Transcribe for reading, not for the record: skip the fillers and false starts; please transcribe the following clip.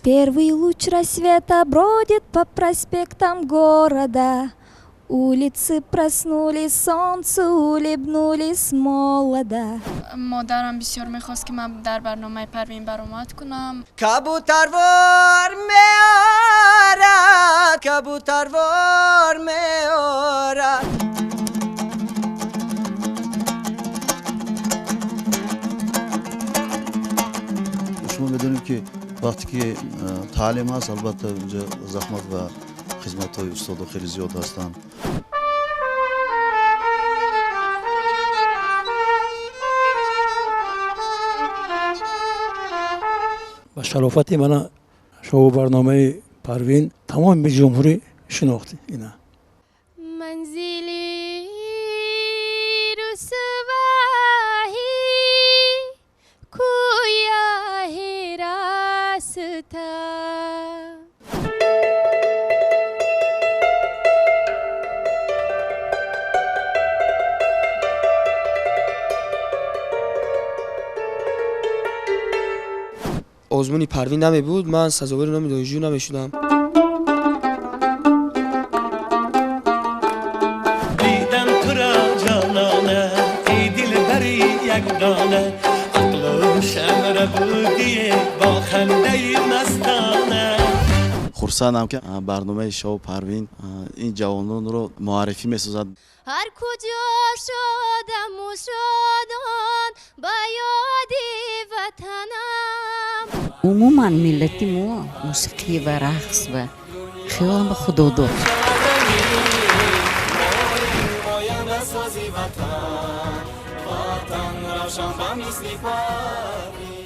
Первый луч рассвета бродит по проспектам города. Улицы проснулись, солнцу улыбнулись молодо. Модарам бисёр мехост, ки ман дар барномаи Парвин баромад кунам. Кабутарвор меорад, кабутарвор меорад. Шумо медонем, ки вақте ки таълим ҳаст, албатта, инҷа заҳмат ва хизматҳои устодо хеле зиёд ҳастанд. Ба шарофати мана шоу барномаи Парвин тамоми ҷумҳурӣ шинохт ина. Манзили русваҳӣ кӯяҳи раста. Озмуни Парвин намебуд, ман сазовори номи донишҷӯ намешудам. Дидам туро, ҷонона, эй дилбари якдона, ақлу ҳушамра будие бо хандаи мастона. Хурсандам, ки барномаи шоу Парвин ин ҷавононро муаррифӣ месозад. Ҳар куҷо шодаму шодон, ба ёди ватанам. Умуман, миллати мо мусиқӣ ва рақс ва хиёлам ба худо дод. Ояндасози ватан, ватан равшан ба мисли Парвин.